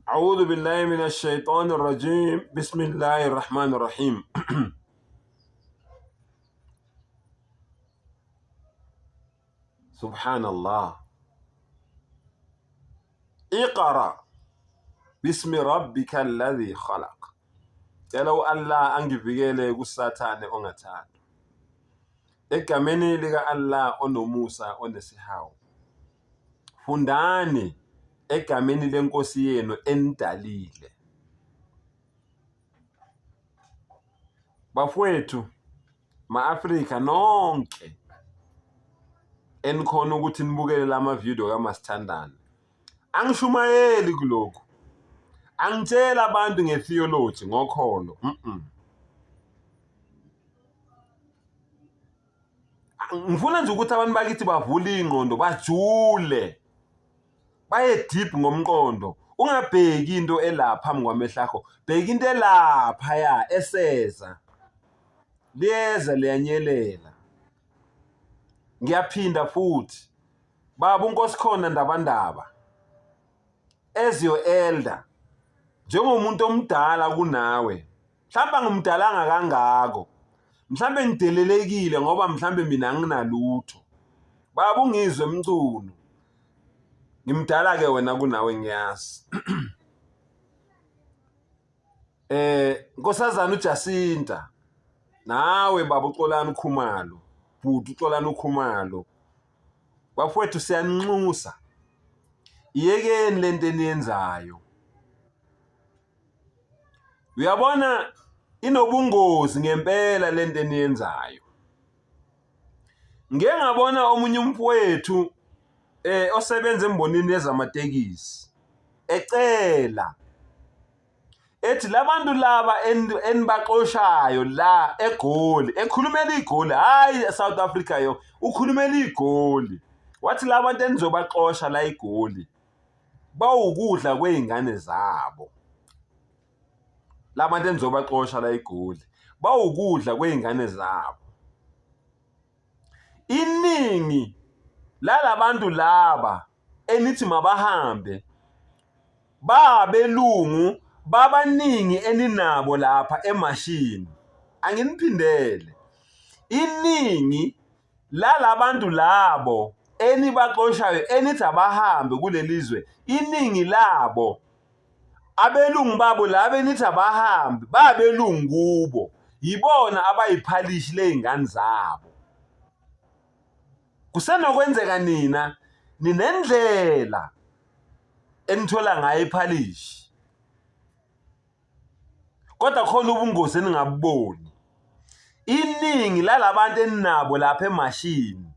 أعوذ بالله من الشيطان الرجيم بسم الله الرحمن الرحيم سبحان الله اقرأ باسم ربك الذي خلق Cela u-Allah angivikele kuSathane ongathandwa. Egameni lika-Allah onomusa onesihawu. Fundani egameni leNkosi yenu enidalile. Bafowethu, ma-Afrika nonke enikhona ukuthi nibukele lama video kaMasithandane. Angishumayeli kulokhu. Angitshela abantu ngetheology ngokholo. Ngifuna nje ukuthi abantu bakithi bavule ingqondo bajule. Baye deep ngomqondo. Ungabheki into elapha phambi kwamehlo akho. Bheka into elapha ya eseza. Liyeza liyanyelela. Ngiyaphinda futhi. Baba uNkosikhona Ndabandaba as your elder njengomuntu omdala kunawe mhlawumbe angimdalanga kangako mhlawumbe ngidelelekile ngoba mhlawumbe mina anginalutho baba ungizwe mchunu ngimdala ke wena kunawe ngiyazi Eh nkosazana uJacinta nawe baba uXolani uKhumalo bhuti uXolani uKhumalo bafowethu siyanxusa iyekeni lento eniyenzayo uyabona inobungozi ngempela lento eniyenzayo ngike ngabona omunye umfowethu eh osebenza embonini yezamatekisi ecela ethi labantu laba enibaxoshayo la eGoli ekhulumela iGoli hayi eSouth Africa yo ukhulumela iGoli wathi labantu enizobaxosha la eGoli bawukudla kwey'ngane zabo labantu enizobaxosha la eGoli bawukudla kwey'ngane zabo Iningi lalabantu laba enithi mabahambe babelungu babaningi eninabo lapha emashini. Anginiphindele. Iningi lalabantu labo enibaxoshayo enithi abahambe kuleli zwe, iningi labo abelungu babo laba enithi abahambe babelungu kubo yibona abayiphalishi ley'ngane zabo. Kusenokwenzeka nina ninendlela enithola ngayo iphalishi kodwa khona ubungozi eningabuboni. Iningi lalabantu eninabo lapha emashini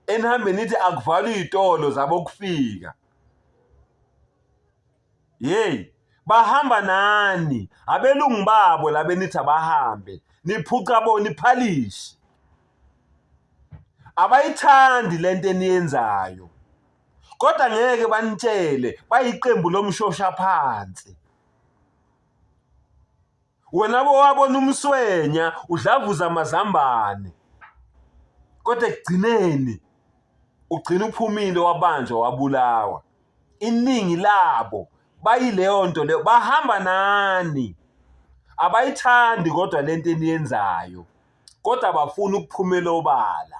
enihambe nithi akuvalwe iy'tolo zabokufika Yeyi bahamba nani abelungu babo laba enithi abahambe niphuca bona iphalishi. Abayithandi lento eniyenzayo kodwa ngeke banitshele bayiqembu lomshoshaphansi. Wena bowabona umswenya udlavuza amazambane kodwa ekugcineni ugcina uphumile wabanjwa wabulawa. Iningi labo bayileyo nto leyo bahamba nani abayithandi kodwa lento eniyenzayo kodwa bafuna ukuphumela obala.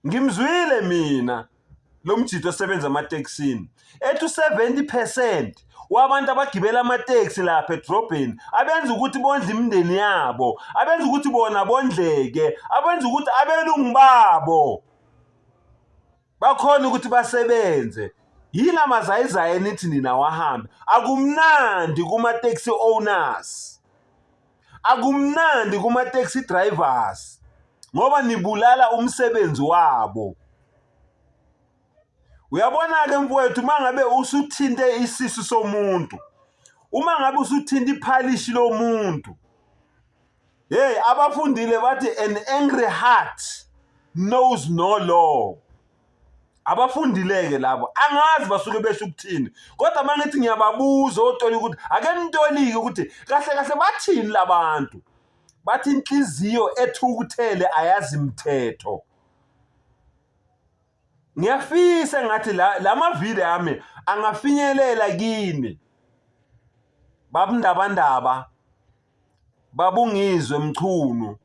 Ngimzwile mina lo mjito osebenza ematekisini ethi u-70% wabantu abagibela amateksi lapha edrobheni abenza ukuthi bondle imindeni yabo abenza ukuthi bona bondleke abenza ukuthi abelungu babo bakhona ukuthi basebenze yini amazayizayi enithi nina wahambe akumnandi kuma-taxi owners Akumnandi kuma taxi drivers ngoba nibulala umsebenzi wabo. Uyabona-ke mfowethu uma ngabe usuthinte isisu somuntu, uma ngabe usuthinte iphalishi lomuntu, hey abafundile bathi an angry heart knows no law. Abafundile-ke labo angazi basuke besho ukuthini kodwa uma ngithi ngiyababuza otolika ukuthi ake nitolike ukuthi kahle kahle bathini labantu bathi inhliziyo ethukuthele ayazi mthetho. Ngiyafisa ngathi la lamavideo ami angafinyelela kini. Babundabandaba babungizwe Mchunu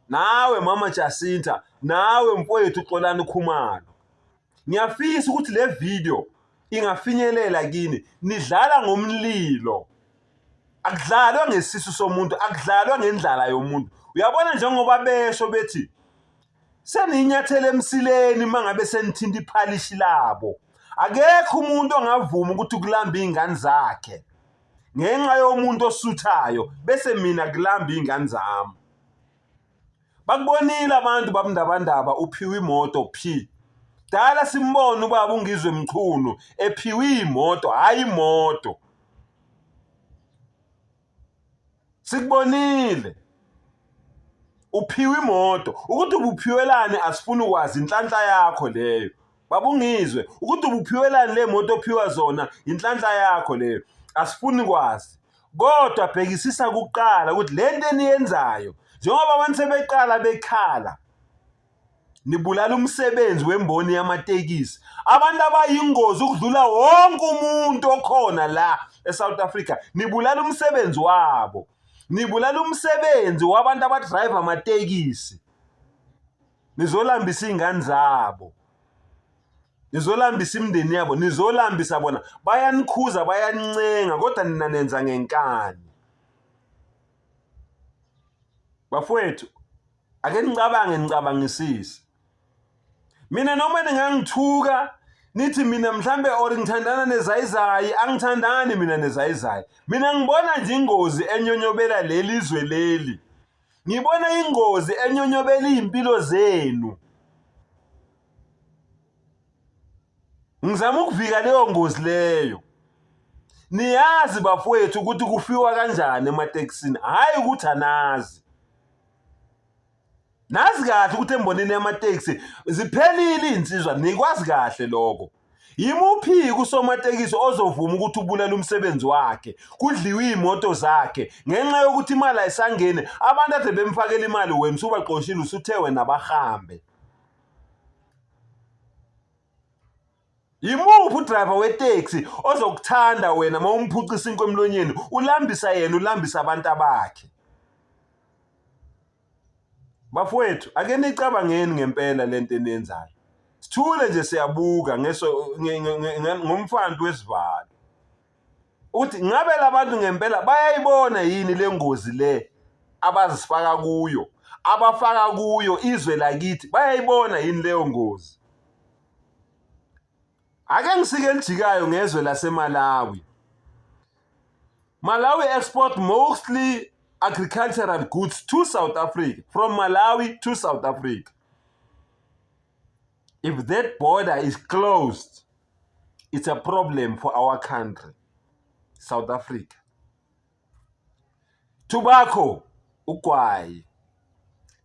nawe mama Jacinta nawe mfowethu Xolani Khumalo. Ngiyafisa ukuthi le video ingafinyelela kini. Nidlala ngomlilo. Akudlalwa ngesisu somuntu, akudlalwa ngendlala yomuntu. Uyabona njengoba besho bethi seninyathela emsileni uma ngabe senithinta iphalishi labo. Akekho umuntu ongavuma ukuthi kulamba iy'ngane zakhe ngenxa yomuntu osuthayo bese mina kulamba iy'ngane zami. Bakubonile abantu babundabandaba uphiwe imoto phi. Dala simbone ubaba uNgizwe Mchunu ephiwe imoto hhayi imoto. Sikubonile. Uphiwe imoto. Ukuthi ubuphiwelani asifuni ukwazi inhlanhla yakho leyo. Babungizwe ukuthi ubuphiwelani le moto ophiwa zona inhlanhla yakho leyo. Asifuni kwazi. Kodwa bhekisisa kuqala ukuthi le nto eniyenzayo njengoba abantu sebeqala bekhala nibulala umsebenzi wemboni yamatekisi abantu abayingozi ukudlula wonke umuntu okhona la eSouth Africa nibulala umsebenzi wabo nibulala umsebenzi wabantu abadrayiva amatekisi nizolambisa iy'ngane zabo nizolambisa imindeni yabo nizolambisa bona bayanikhuza bayanincenga kodwa nina nenza ngenkani bafowethu Ake nicabange nicabangisise. Mina noma ningangithuka nithi mina mhlambe or ngithandana nezayizayi angithandani mina nezayizayi. Mina ngibona nje ingozi enyonyobela leli zwe leli. Ngibona ingozi enyonyobela izimpilo zenu. Ngizama ukuvika leyo ngozi leyo. Niyazi bafowethu ukuthi kufiwa kanjani ematekisini, hhayi ukuthi anazi. Nazi kahle ukuthi embonini yamatekisi ziphelile iy'nsizwa, nikwazi kahle lokho. Yimuphi-ke usomatekisi ozovuma ukuthi ubulale umsebenzi wakhe, kudliwe iy'moto zakhe ngenxa yokuthi imali ayisangeni, abantu ade bemfakela imali wena usubaxoshile usuthe wena bahambe. Yimuphi udriver weteksi ozokuthanda wena uma umphuca isinkwa emlonyeni ulambisa yena ulambisa abantu abakhe? Bafowethu ake nicabangeni ngempela lento eniyenzayo. Sithule nje siyabuka ngeso ngomfantu wesivalo. Uthi ngabe labantu ngempela bayayibona yini le ngozi le abazifaka kuyo, abafaka kuyo izwe lakithi bayayibona yini leyo ngozi? Ake ngisike elijikayo ngezwe laseMalawi. Malawi export mostly agricultural goods to South Africa, from Malawi to South Africa. If that border is closed, it's a problem for our country, South Africa. Tobacco, ugwayi.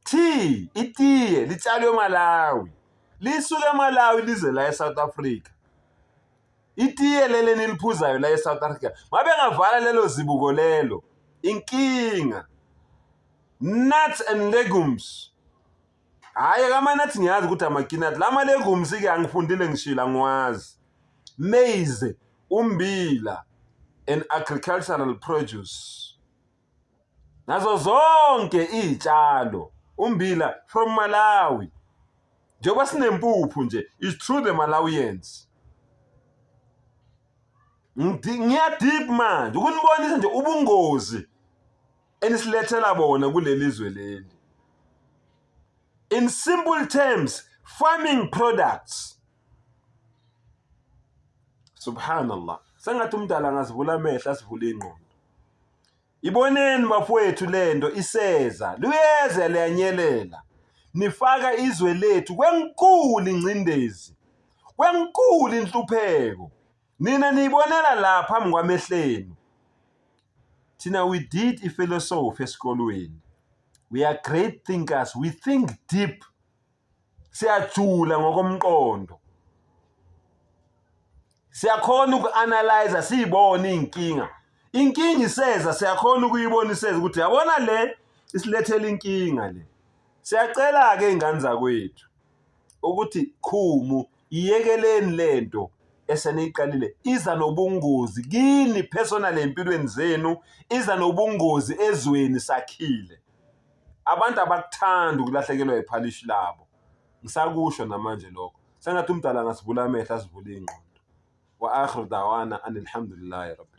Tea, itiye litshalwe eMalawi. Lisuke eMalawi lize la eSouth Africa. Itiye leli eniliphuzayo la eSouth Africa. Ngabe ngavala lelo zibuko lelo. Inkinga. Nuts and legumes. Hhayi kamanathi ngiyazi ukuthi amakinati la ma-legumes-ke angifundile ngishilo angiwazi. Maize, ummbila and agricultural produce. Nazo zonke iy'tshalo, ummbila from Malawi. Njengoba sinempuphu nje, is through the Malawians. Ngiya deep manje ukunibonisa nje ubungozi enisilethela bona kuleli zwe leli. In simple terms, farming products. Subhanallah. Sengathi umdala angazivula amehlo asivule ingqondo. Iboneni bafowethu lento iseza, luyeza liyanyelela. Nifaka izwe lethu kwenkulu ingcindezi, kwenkulu inhlupheko. Nina niyibonela la phambi kwamehlenu. Thina we did iphilosophy esikolweni. We are great thinkers, we think deep. Siyajula ngokomqondo. Siyakhona uku-analyze siyibone iy'nkinga. Inkinga iseza siyakhona ukuyibona iseza ukuthi yabona le isilethela inkinga le. Siyacela-ke iy'ngane zakwethu ukuthi khumu Iyekeleni lento eseniyiqalile, iza nobungozi kini personally empilweni zenu, iza nobungozi ezweni sakhile. Abantu abakuthandi ukulahlekelwa iphalishi labo. Ngisakusho namanje lokho. Sengathi umdala angasivula amehlo asivule ingqondo. Wa akhiru dawana anilhamdulillahi rabbil.